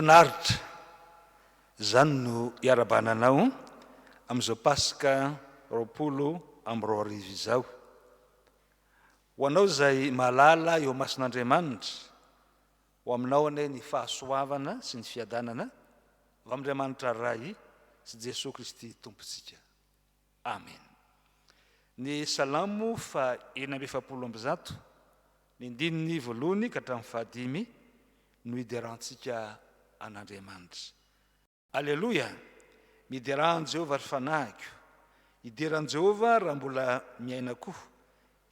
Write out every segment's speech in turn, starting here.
Finaritra! Izany no iarahabana anao amin'izao Paska 2020 izao. Ho anao izay mahalala eo imason'Andriamanitra, ho aminao anie ny fahasoavana sy ny fiadanana avy amin'Andriamanitra Ray sy Jesoa Kristy Tompontsika. Amen. Ny Salamo faha 146, ny andininy voalohany ka hatramin'ny fahadimy no hiderantsika an'Andriamanitra. Aleloia! Miderà an'i Jehovah, ry fanahiko. Hidera an'i Jehovah raha mbola miaina koa.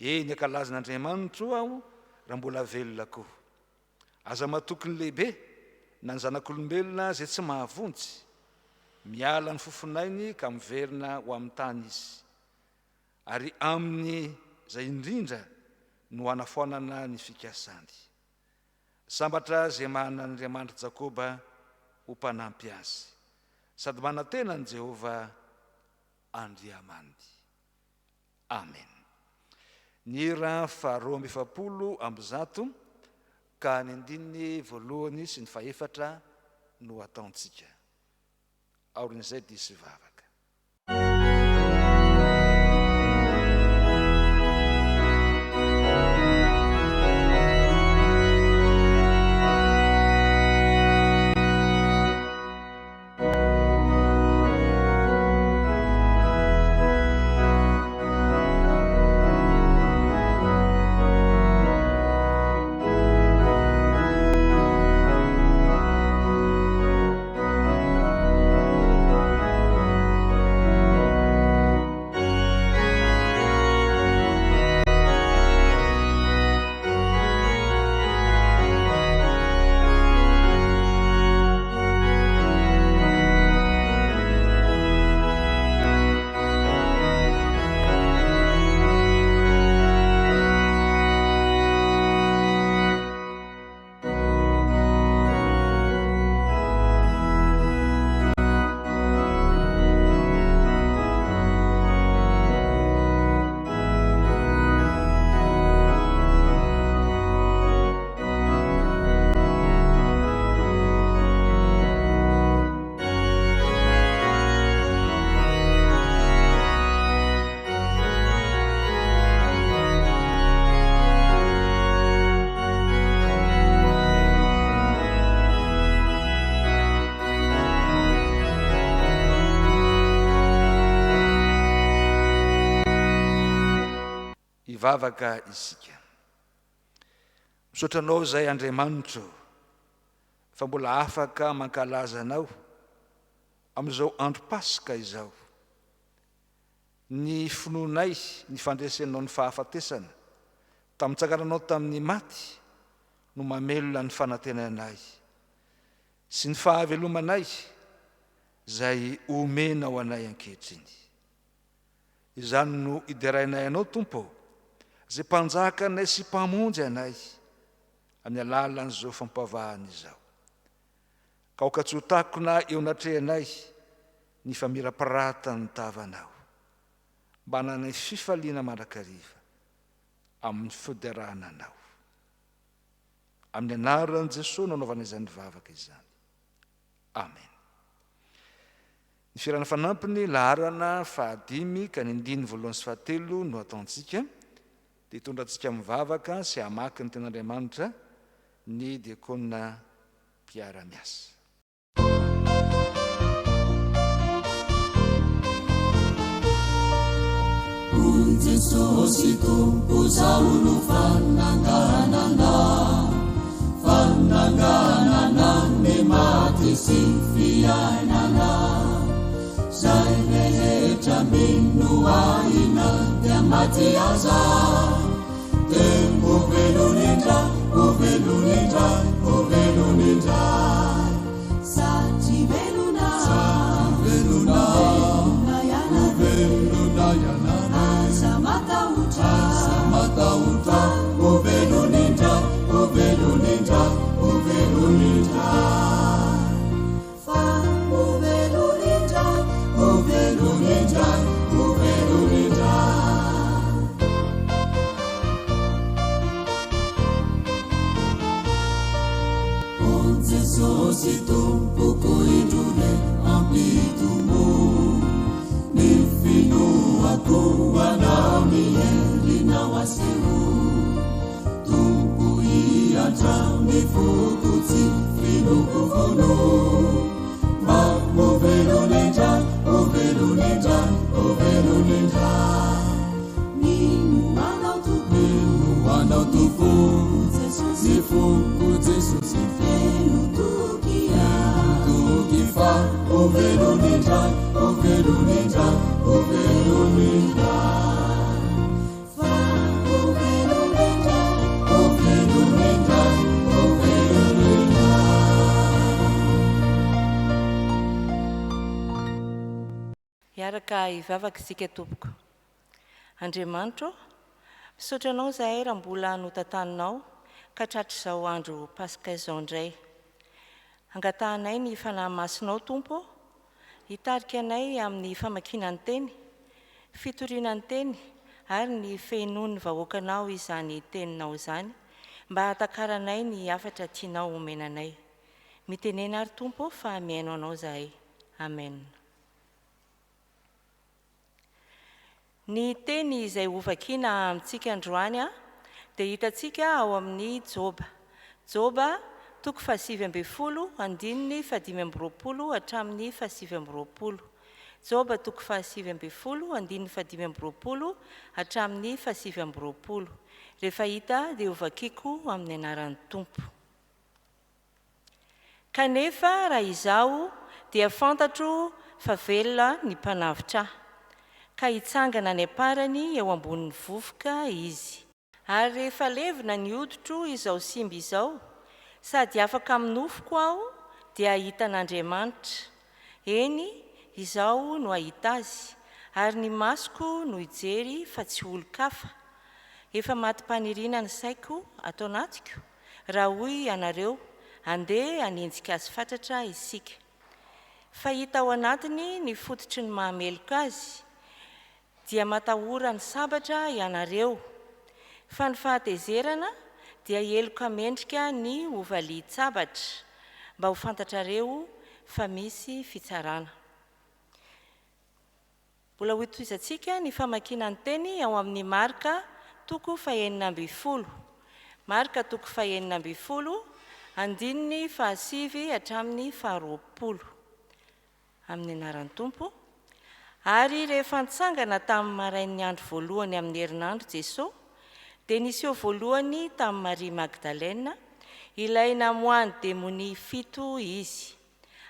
Eny, hankalaza an'Andriamanitro aho raha mbola velona koa. Aza matoky ny lehibe, na ny zanak'olombelona izay tsy mahavonjy. Miala ny fofonainy ka miverina ho amin'ny tany izy. Ary aminy izay indrindra no hanafoanana ny fikasany. Sambatra izay manana an'Andriamanitr'i Jakoba ho mpanampy azy, sady manantena an'i Jehovah Andriamaniny. Amen. Ny hira faha 142 ka ny andininy voalohany sy ny fahefatra no ataontsika. Aorian'izay dia hisy vavaka. Hivavaka isika. Misaotra Anao izay Andriamanitro fa mbola afaka mankalaza Anao amin'izao andro Paska izao. Ny finoanay ny fandresenao ny fahafatesana tamin'ny tsangananao tamin'ny maty no mamelona ny fanantenanay sy ny fahavelomanay izay omenao anay ankehitriny. Izany no iderainay Anao Tompo ô, izay Mpanjaka anay sy Mpamonjy anay amin'ny alalan'izao fampavahana izao. Ka aoka tsy ho takona eo anatrehanay ny famirapiratan'ny tavanao, mba hananay fifaliana mandrakariva amin'ny fiderana Anao. Amin'ny anaran'i Jesoa no anaovana izany vavaka izany. Amen. Ny firana fanampiny, laharana fahadimy ka ny andininy voalohany sy fahatelo no ataontsika, dia hitondra antsika mivavaka sy hamaky ny Tenin'Andriamanitra ny diakona mpiara-miasa. Hoy Jesosy Tompo zaho no fananganana, fananganana ny maty sy fiainana. Zay rehetra mino ahy na dia maty aza, dia ho velona indray, ho velona indray, ho velona indray. Satria velona, velona, velona ianareo. Aza matahotra, aza matahotra, ho velona indray, ho velona indray, ho velona indray. Fa ho velona indray, ho velona indray, ho velona indray. Tompoko indro re ampitombo ny finoako anao ny herinao aseho Tompo hiantrao ny foko tsy finoako vono mba ho velona indray ho velona indray ho velona indray Mino anao Tompo Mino anao Tompo Jesosy Ny foko Jesosy Feno toky aho Toky fa ho velona indray ho velona indray ho velona indray Fa ho velona indray ho velona indray ho velona indray. Hiaraka hivavaka isika tompoko. Andriamanitra ô, misaotra Anao izahay raha mbola notantaninao ka tratr'izao andro Paska izao indray. Angatahanay ny Fanahy Masinao Tompo ô, hitarika anay amin'ny famakiana ny Teny, fitoriana ny Teny ary ny fehinoan'ny vahoakanao izany Teninao izany mba hahatakaranay ny hafatra tianao homena anay. Mitenena ary Tompo ô fa mihaino Anao izahay. Amen. Ny teny izay hovakiana amintsika androany dia hitantsika ao amin'ny Joba. Joba, toko fahasivy ambin'ny folo, andininy fahadimy amby roapolo hatramin'ny fahasivy amby roapolo. Joba, toko fahasivy ambin'ny folo, andininy fahadimy amby roapolo hatramin'ny fahasivy amby roapolo. Rehefa hita dia hovakiko amin'ny anaran'ny Tompo. Kanefa raha izaho dia fantatro fa velona ny Mpanavotra ahy, ka hitsangana any am-parany eo ambonin'ny vovoka Izy. Ary rehefa levona ny hoditro izao simba izao, sady afaka amin'ny nofoko aho, dia hahita an'Andriamanitra, eny, izaho no hahita Azy, ary ny masoko no hijery fa tsy olon-kafa. Efa matim-paniriana ny saiko ato anatiko, Raha hoy ianareo, Andeha hanenjika azy fatratra isika. Fa hita ao anatiny ny fototry ny maha-meloka azy, dia matahora ny sabatra ianareo. Fa ny fahatezerana dia heloka mendrika ny ho valian-tsabatra, mba ho fantatrareo fa misy fitsarana. Mbola hotohizantsika ny famakiana ny teny ao amin'ny Marka toko fahenina ambin'ny folo. Marka toko fahenina ambin'ny folo, andininy fahasivy hatramin'ny faharoapolo. Amin'ny anaran'ny Tompo. Ary rehefa nitsangana tamin'ny marain'ny andro voalohany amin'ny herinandro Jesoa, dia niseho voalohany tamin'i Maria Magdalena, ilay namoahan'ny demonia fito Izy.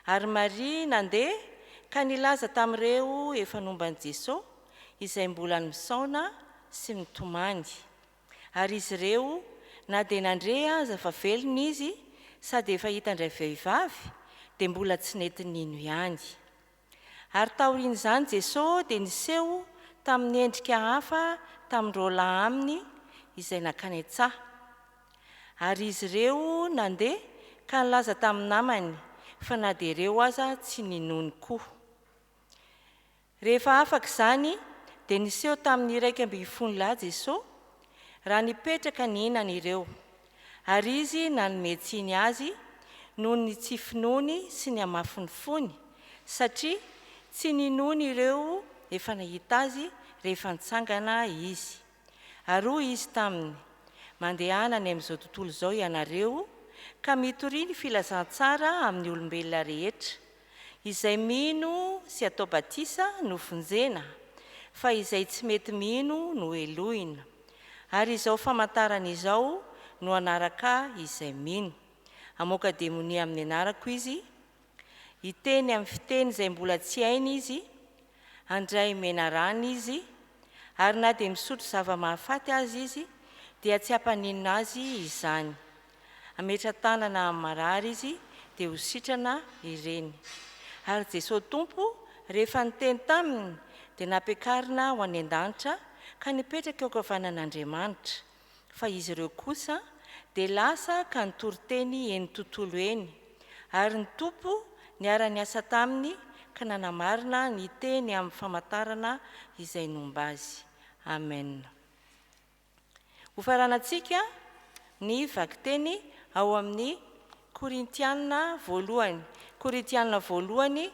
Ary Maria nandeha ka nilaza tamin'ireo efa nomba an'i Jeso, izay mbola misaona sy mitomany. Ary izy ireo, na dia nandre aza fa velona Izy sady efa hitan-dravehivavy, dia mbola tsy nety nino ihany. Ary taorian'izany Jeso dia niseho tamin'ny endrika hafa tamin'ireo lahy aminy izay nankany an-tsaha. Ary izy ireo nandeha ka nilaza tamin'ny namany, fa na dia ireo aza tsy ninoany koa. Rehefa afaka izany, dia niseho tamin'ny 11 lahy Jesoa, raha nipetraka nihinana ireo. Ary Izy nanome tsiny azy noho ny tsy finoany sy ny hamafin'ny fony, satria tsy ninoany ireo efa nahita Azy rehefa nitsangana Izy. Ary hoy Izy taminy, Mandehana any amin'izao tontolo izao ianareo, ka mitoria ny filazantsara amin'ny olombelona rehetra. Izay mino sy atao batisa no vonjena, fa izay tsy mety mino no helohina. Ary izao famantarana izao no hanaraka izay mino, Hamoaka demonia amin'ny anarako izy, Hiteny amin'ny fiteny izay mbola tsy hainy izy, handray menarana izy, ary na dia misotro zava-mahafaty aza izy, dia tsy hampaninona azy izany. Hametra-tanana amin'ny marary izy, dia ho sitrana ireny. Ary Jesoa Tompo, rehefa niteny taminy, dia nampiakarina ho any an-danitra, ka nipetraka eo ankavanan'Andriamanitra. Fa izy ireo kosa dia lasa ka nitory teny eny tontolo eny, ary ny Tompo niara-niasa taminy ka nanamarina ny teny amin'ny famantarana izay nomba azy. Amen. Hofaranantsika ny vakiteny ao amin'ny Korintiana voalohany. Korintiana voalohany,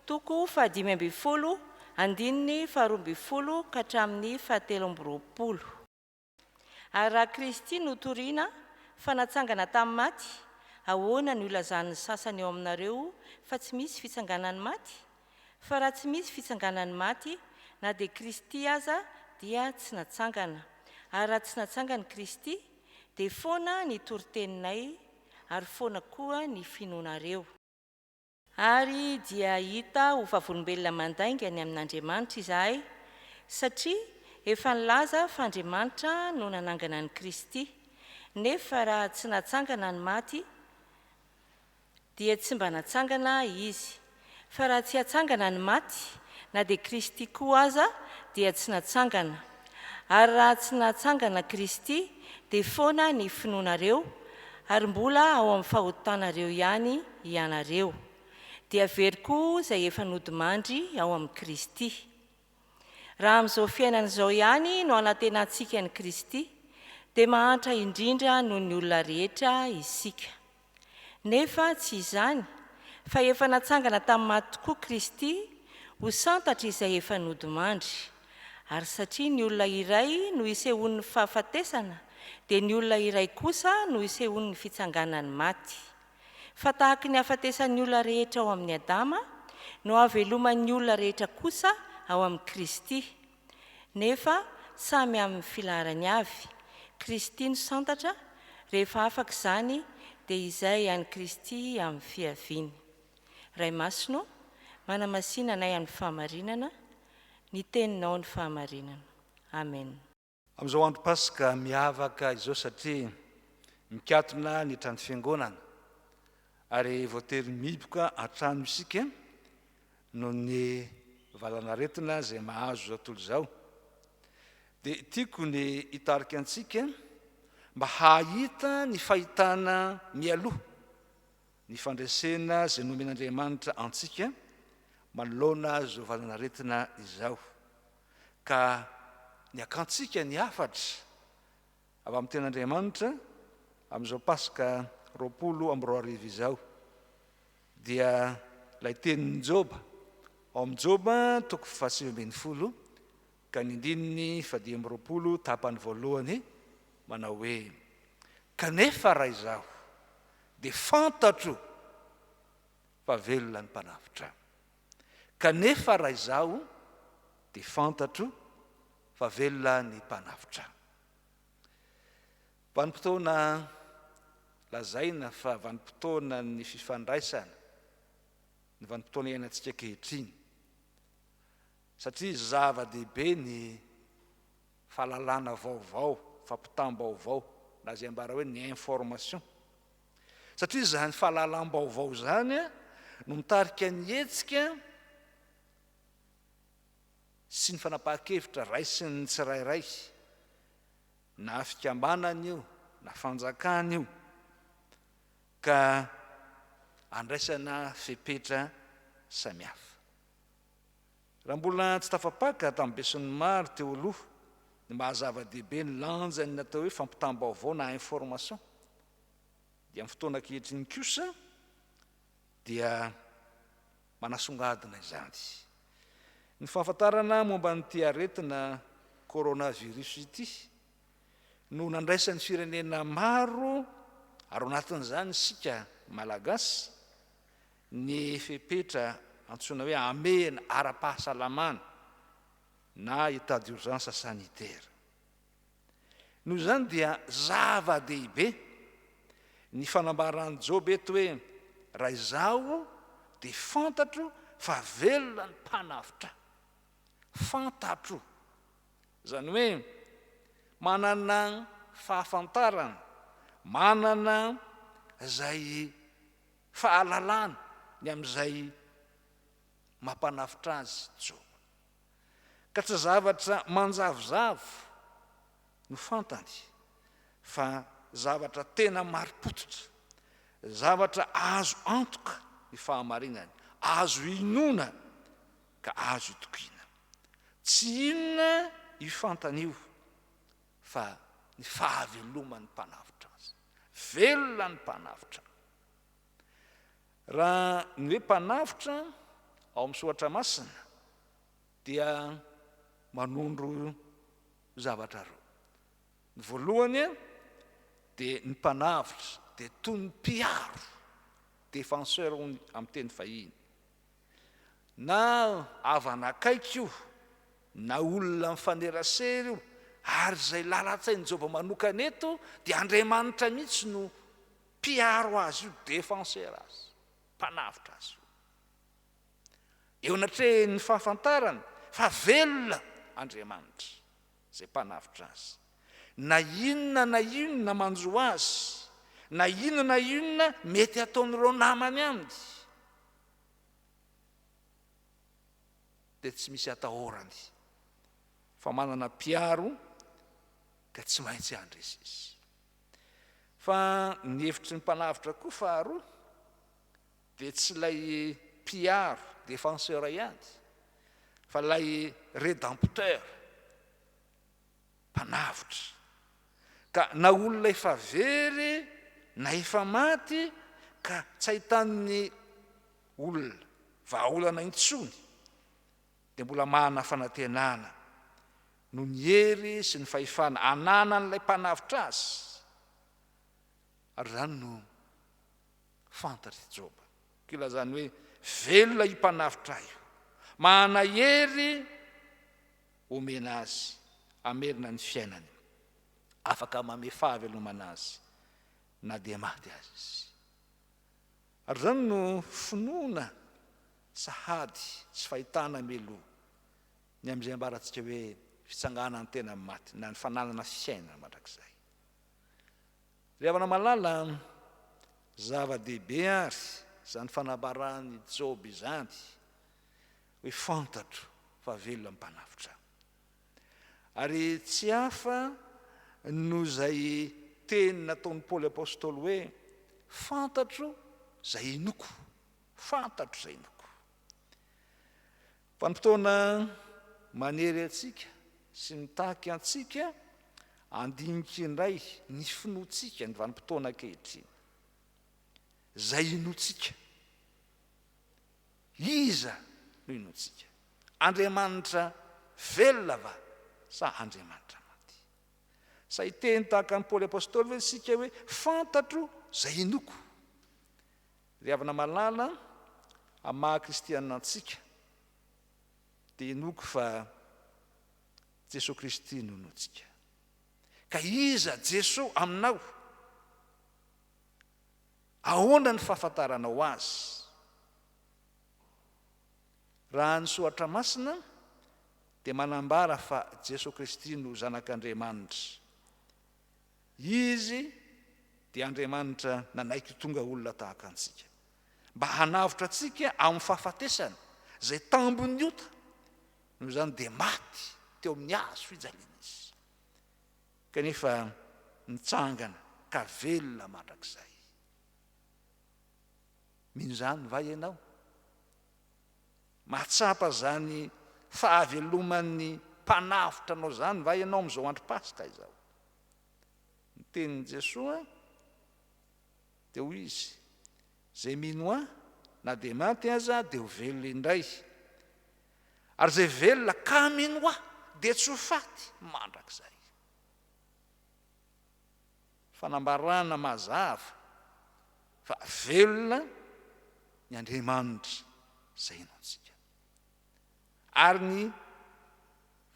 toko fahadimy ambin'ny folo, andininy faharoa ambin'ny folo ka hatramin'ny fahatelo amby roapolo. Ary raha Kristy no torina fa natsangana tamin'ny maty, ahoana no ilazan'ny sasany eo aminareo fa tsy misy fitsanganan'ny maty? Fa raha tsy misy fitsanganan'ny maty, na dia Kristy aza dia tsy natsangana. Ary raha tsy natsangana Kristy, dia foana ny toriteninay ary foana koa ny finoanareo. Ary dia hita ho vavolombelona mandainga ny amin'Andriamanitra izahay, satria efa nilaza fa Andriamanitra no nanangana an'i Kristy. Nefa raha tsy natsangana ny maty, dia tsy mba natsangana Izy. Fa raha tsy hatsangana ny maty, na dia Kristy koa aza dia tsy natsangana. Ary raha tsy natsangana Kristy, dia foana ny finoanareo, ary mbola ao amin'ny fahotanareo ihany ianareo. Dia very koa izay efa nodimandry ao amin'i Kristy. Raha amin'izao fiainana izao ihany no anantenantsika an'i Kristy, dia mahantra indrindra noho ny olona rehetra isika. Nefa tsy izany, fa efa natsangana tamin'ny maty tokoa Kristy ho santatra izay efa nodimandry. Ary satria ny olona iray no isehoan'ny fahafatesana, dia ny olona iray kosa no isehoan'ny fitsanganan'ny maty. Fa tahaky ny hahafatesan'ny olona rehetra ao amin'i Adama, no hahaveloman'ny olona rehetra kosa ao amin'i Kristy. Nefa samy amin'ny filaharany avy. Kristy no santatra, rehefa afaka izany dia izay an'i Kristy amin'ny fiaviany. Ray Masina ô, manamasina anay amin'ny fahamarinana, ny Teninao no fahamarinana. Amen. Amin'izao andro Paska miavaka izao satria mikatona ny trano fiangonana ary voatery mihiboka an-trano isika noho ny valanaretina izay mahazo izao tontolo izao dia tiako ny hitarika antsika mba hahita ny fahitana mialoha ny fandresena izay nomen'Andriamanitra antsika manoloana izao valanaretina izao ka ny hakantsika ny hafatra avy amin'ny Tenin'Andriamanitra amin'izao Paska 2020 izao dia ilay tenin'i Joba ao amin'ny Joba toko faha-19 ka ny andininy faha-25 tapany voalohany manao hoe, Kanefa raha izaho dia fantatro fa velona ny Mpanavotra. Kanefa raha izaho dia fantatro fa velona ny Mpanavotra. Vanim-potoana lazaina fa vanim-potoanan'ny fifandraisana ny vanim-potoana iainantsika ankehitriny, satria zava-dehibe ny fahalalana vaovao, fampitam-baovao, na izay ambara hoe ny information. Satria izany fahalalam-baovao izany no mitarika ny hetsika sy ny fanapahan-kevitra raisin'ny tsirairay. na fikambanana io na fanjakana io ka andraisana fepetra samihafa. Raha mbola tsy tafapaka tamin'ny besinimaro teo aloha ny maha zava-dehibe ny lanjan'ny atao hoe fampitam-baovao na information dia amin'ny fotoana ankehitriny kosa dia manasongadina izany. Ny fahafantarana momba an'ity aretina coronavirus ity no nandraisan'ny firenena maro, ary ao anatin'izany isika Malagasy, ny fepetra antsoina hoe hamehana ara-pahasalamana na état d'urgence sanitaire. Noho izany dia zava-dehibe ny fanambaran'i Joba eto hoe, Raha izaho dia fantatro fa velona ny Mpanavotra ahy. Fantatro. Izany hoe manana fahafantarana, manana izay fahalalana ny amin'izay mampanavotra azy Joba. Ka tsy zavatra manjavozavo no fantany fa zavatra tena marim-pototra, zavatra azo antoka ny fahamarinany, azo inoana ka azo itokiana. Tsy inona io fantany io fa ny fahaveloman'ny Mpanavotra azy. Velona ny Mpanavotra. Raha ny hoe mpanavotra ao amin'ny Soratra Masina dia manondro zavatra roa. Ny voalohany dia ny mpanavotra dia toy ny mpiaro, défenseur hono amin'ny teny vahiny. Na havana akaiky io, na olona mifanerasera io, ary izay lalan-tsain'i Joba manokana eto dia Andriamanitra mihitsy no mpiaro azy io, défenseur azy, mpanavotra azy io. Eo anatrehan'ny fahafantarany fa velona Andriamanitra, izay mpanavotra azy. Na inona na inona manjo azy, na inona na inona mety hataon'ireo namany aminy, dia tsy misy atahorany fa manana mpiaro ka tsy maintsy handresy izy. Fa ny hevitry ny mpanavotra koa faharoa dia tsy ilay mpiaro, défenseur ihany, fa ilay rédempteur, mpanavotra. Ka na olona efa very na efa maty ka tsy ahitan'ny olona vahaolana intsony dia mbola manana fanantenana noho ny hery sy ny fahefana ananan'ilay mpanavotra azy. Ary izany no fantatr'i Joba. Koa ilazany hoe, Velona io mpanavotra ahy io. Manana hery omena azy hamerina ny fiainany. Afaka mamehy fahavelomana azy na dia maty aza izy. Ary izany no finoana sahady sy fahitana mialoha ny amin'izay ambarantsika hoe fitsanganan'ny tena amin'ny maty na ny fananana fiainana mandrakizay. Ry havana malala, zava-dehibe àry izany fanambaran'i Joba izany hoe fantatro fa velona ny Mpanavotra. Ary tsy hafa noho izay teny nataon'i Paoly Apostoly hoe, Fantatro izay inoako. Fantatro izay inoako. Vanim-potoana manery antsika sy mitaky antsika handinika indray ny finoantsika ny vanim-potoana ankehitriny. Izay inoantsika. Iza no inoantsika? Andriamanitra velona va sa Andriamanitra maty? Sa hiteny tahaka an'i Paoly Apostoly ve isika hoe, Fantatro izay inoako? Ry havana malala, amin'ny maha kristianina antsika, dia inoako fa Jesoa Kristy no inoantsika. Ka iza Jesoa aminao? Ahoana ny fahafantaranao Azy? Raha ny Soratra Masina dia manambara fa Jesoa Kristy no Zanak'Andriamanitra. Izy dia Andriamanitra nanaiky ho tonga olona tahaka antsika, mba hanavotra antsika amin'ny fahafatesana, izay tambin'ny ota. Noho izany dia maty teo amin'ny hazo fijaliana Izy. Kanefa nitsangana ka velona mandrakizay. Mino izany va ianao? Mahatsapa izany fahaveloman'ny Mpanavotra anao izany va ianao amin'izao andro Paska izao? Ny tenin'i Jesoa dia hoy Izy, Izay mino Ahy, na dia maty aza, dia ho velona indray. Ary izay velona ka mino Ahy dia tsy ho faty mandrakizay. Fanambarana mazava fa velona ny Andriamanitra izay inoantsika. Ary ny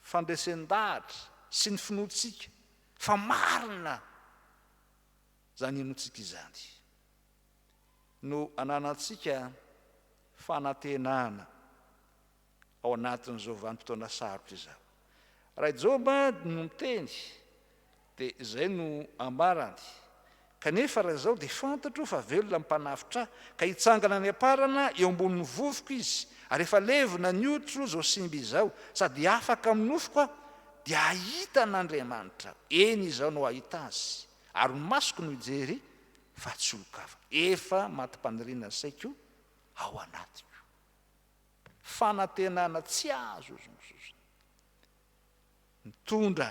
fandresen-dahatra sy ny finoantsika fa marina izany inoantsika izany no ananantsika fanantenana ao anatin'izao vanim-potoana sarotra izao. Raha i Joba no miteny, dia izay no ambarany, Kanefa raha izao dia fantatro fa velona ny Mpanavotra ahy, ka hitsangana any am-parana eo ambonin'ny vovoko Izy, ary efa levona ny hoditro izao simba izao, sady afaka amin'ny nofoko aho, dia hahita an'Andriamanitra aho. Eny, izaho no hahita Azy, ary ny masoko no hijery, fa tsy olon-kafa. Efa matim-paniriana ny saiko ao anatiko. Fanantenana tsy azo hozongozozina. Mitondra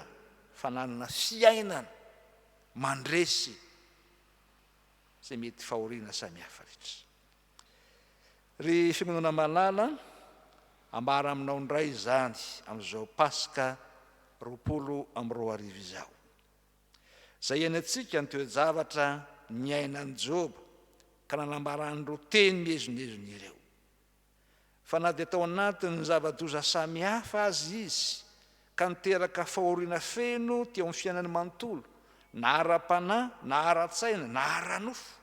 fananana fiainana mandresy izay mety fahoriana samihafa rehetra. Ry Fiangonana malala, ambara aminao indray izany amin'izao Paska 2020 izao. Izay iainantsika ny toe-javatra niainan'i Joba ka nanambarany ireo teny miezonezona ireo. Fa na dia tao anatin'ny zava-doza samihafa aza izy ka niteraka fahoriana feno teo amin'ny fiainany manontolo, na ara-panahy, na ara-tsaina, na ara-nofo,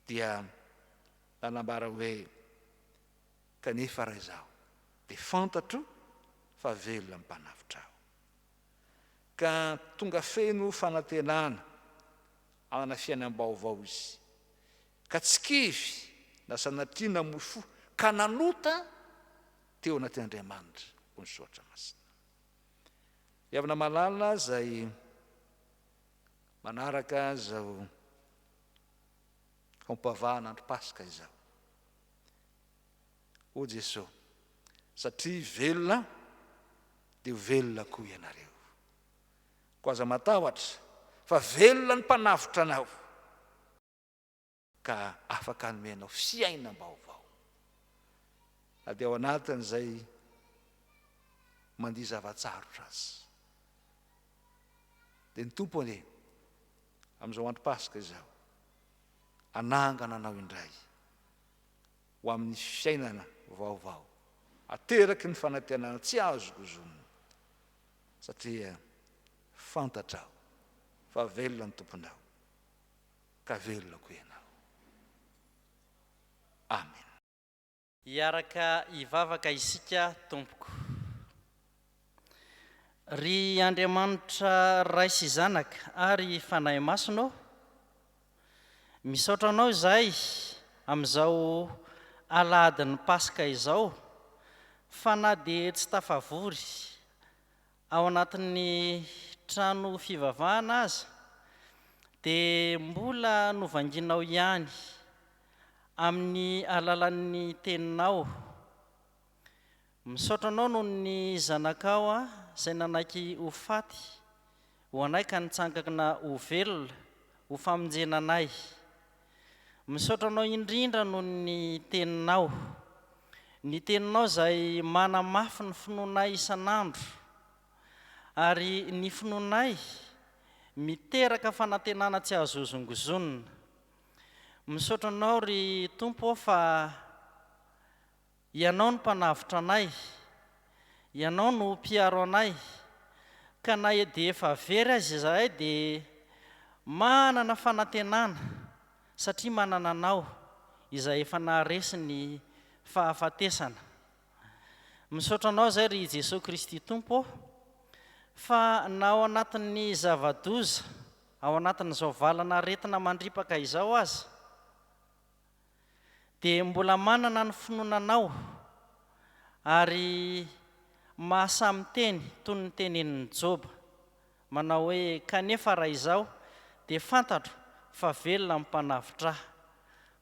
dia nanambara hoe, Kanefa raha izaho, dia fantatro fa velona ny Mpanavotra aho. Ka tonga feno fanantenana hanana fiainam-baovao izy. Ka tsy kivy na sanatria namoy fo ka nanota teo anatrehan'Andriamanitra, hoy ny Soratra Masina. Ry havana malala izay manaraka izao fampivavahana andro Paska izao, hoy Jesoa, satria velona dia ho velona koa ianareo. Koa aza matahotra fa velona ny Mpanavotra anao ka afaka hanome anao fiainam-baovao. Na dia ao anatin'izay mandia zava-tsarotra aza. Dia ny Tompo anie amin'izao andro Paska izao hanangana anao indray ho amin'ny fiainana vaovao ateraky ny fanantenana tsy azo gozonina. Satria fantatrao fa velona ny Tomponao, ka velona koa ianao. Amen. Hiaraka hivavaka isika tompoko. Ry Andriamanitra Ray sy Zanaka ary Fanahy Masina ô, misaotra Anao izahay amin'izao alahadin'ny Paska izao fa na dia tsy tafavory ao anatin'ny trano fivavahana aza dia mbola novanginao ihany amin'ny alalan'ny Teninao. Misaotra Anao noho ny Zanakao izay nanaiky ho faty ho anay ka nitsangana ho velona ho famonjena anay. Misaotra Anao indrindra noho ny Teninao. Ny Teninao izay manamafy ny finoanay isan'andro. Ary ny finoanay miteraka fanantenana tsy azo hozongozonina. Misaotra Anao ry Tompo ô fa Ianao no Mpanavotra anay, Ianao no Mpiaro anay, ka na dia efa very aza izahay dia manana fanantenana satria manana Anao izay efa naharesy ny fahafatesana. Misaotra Anao izay ry Jesoa Kristy Tompo ô, fa na ao anatin'ny zava-doza, ao anatin'izao valan'aretina mandripaka izao aza, dia mbola manana ny finoana Anao ary mahasahy miteny toy ny tenenin'i Joba, manao hoe, Kanefa raha izaho, dia fantatro fa velona ny Mpanavotra ahy.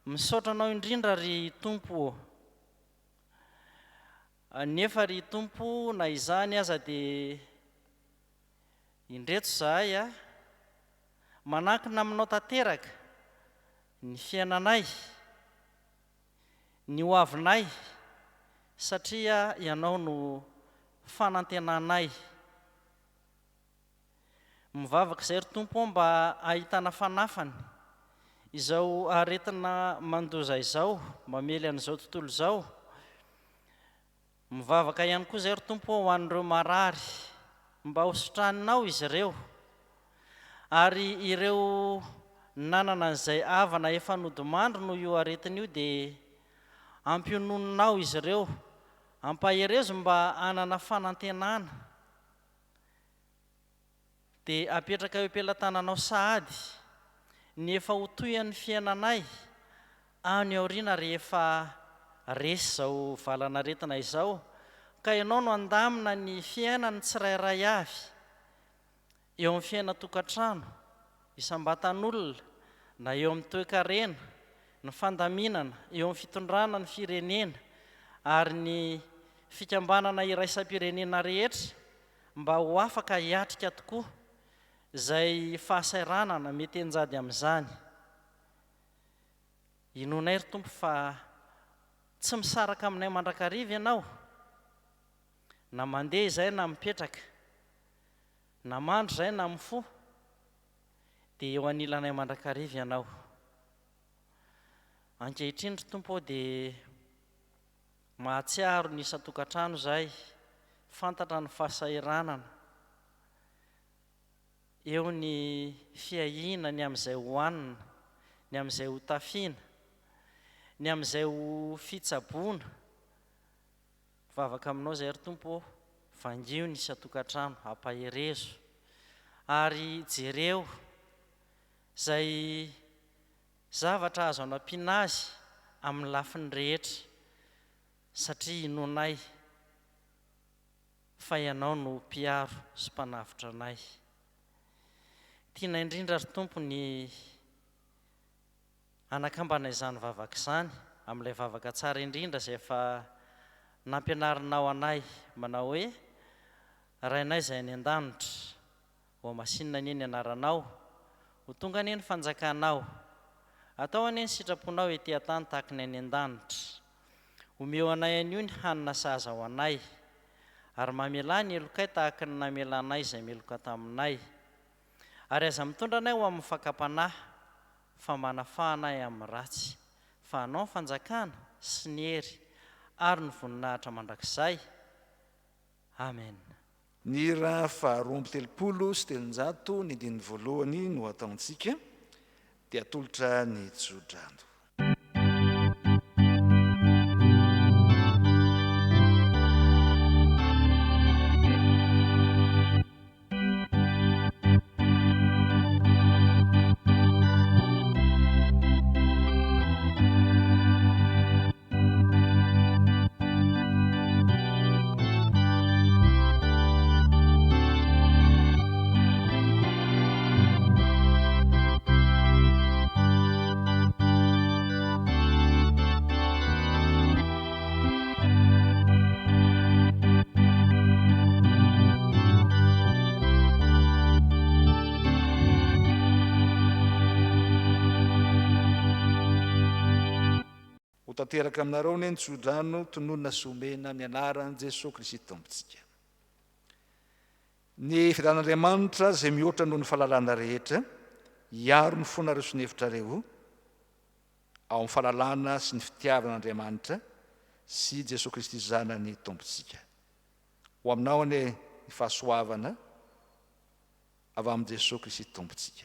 Misaotra Anao indrindra ry Tompo ô. Nefa ry Tompo, na izany aza dia indreto izahay a, manankina Aminao tanteraka ny fiainanay, ny ho avinay satria Ianao no fanantenanay. Mivavaka izay ry Tompo ô mba hahitana fanafany izao aretina mandoza izao, mamely an'izao tontolo izao. Mivavaka ihany koa izay ry Tompo ô ho an'ireo marary mba ho sitraninao izy ireo ary ireo nanana an'izay havana efa nodimandry noho io aretina io dia ampiononinao izy ireo, ampaherezo mba hanana fanantenana dia apetraka eo am-pelatananao sahady ny efa ho tohian'ny fiainanay any aoriana rehefa resy izao valan'aretina izao ka ianao no handamina ny fiainan'ny tsirairay avy eo amin'ny fiainan-tokantrano, isam-batan'olona, na eo amin'ny toekarena, ny fandaminana eo amin'ny fitondrana ny firenena ary ny fikambanana iraisam-pirenena rehetra mba ho afaka hiatrika tokoa izay fahasairanana mety hianjady amin'izany. Inoanay ry Tompo fa tsy misaraka aminay mandrakariva Ianao, na mandeha izahay na mipetraka, na mandry izahay na mifoha, dia eo anilanay mandrakariva Ianao. Ankehitriny ry Tompo ô dia mahatsiaro ny isan-tokantrano izahay, fantatra ny fahasahiranana, eo ny fiahiana ny amin'izay hohanina, ny amin'izay hotafiana, ny amin'izay ho fitsaboana. Mivavaka aminao izahay ry Tompo ô, vangio ny isan-tokantrano, ampaherezo ary jereo izay zavatra azo anampiana azy amin'ny lafiny rehetra satria inoanay fa Ianao no Mpiaro sy Mpanavotra anay. Tianay indrindra ry Tompo ny hanakambana izany vavaka izany amin'ilay vavaka tsara indrindra izay efa nampianarinao anay manao hoe, Rainay izay any an-danitra, Hohamasinina anie ny anaranao, ho tonga anie ny fanjakanao, atao anie ny sitraponao ety an-tany tahaka ny any an-danitra. Omeo anay anio ny hanina sahaza ho anay, ary mamelà ny helokay tahaka ny namelanay izay meloka taminay. Ary aza mitondra anay ho amin'ny fakam-panahy, fa manafaha anay amin'ny ratsy. Fa Anao ny fanjakana, sy ny hery, ary ny voninahitra mandrakizay. Amen. Ny hira faha 332 ny andininy voalohany no ataontsika dia atolotra ny tsodrano. Ho tanteraka aminareo anie ny tsodrano tononina sy omena amin'ny anaran'i Jesoa Kristy Tompontsika. Ny fiadan'Andriamanitra izay mihoatra noho ny fahalalana rehetra, hiaro ny fonareo sy ny hevitrareo ao amin'ny fahalalana sy ny fitiavan'Andriamanitra sy Jesoa Kristy Zanany Tompontsika. Ho aminao anie ny fahasoavana avy amin'i Jesoa Kristy Tompontsika.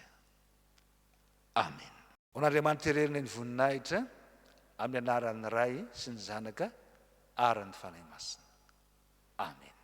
Amena. Ho an'Andriamanitra irery anie ny voninahitra, amin'ny anaran'ny Ray sy ny Zanaka ary ny Fanahy Masina. Amena.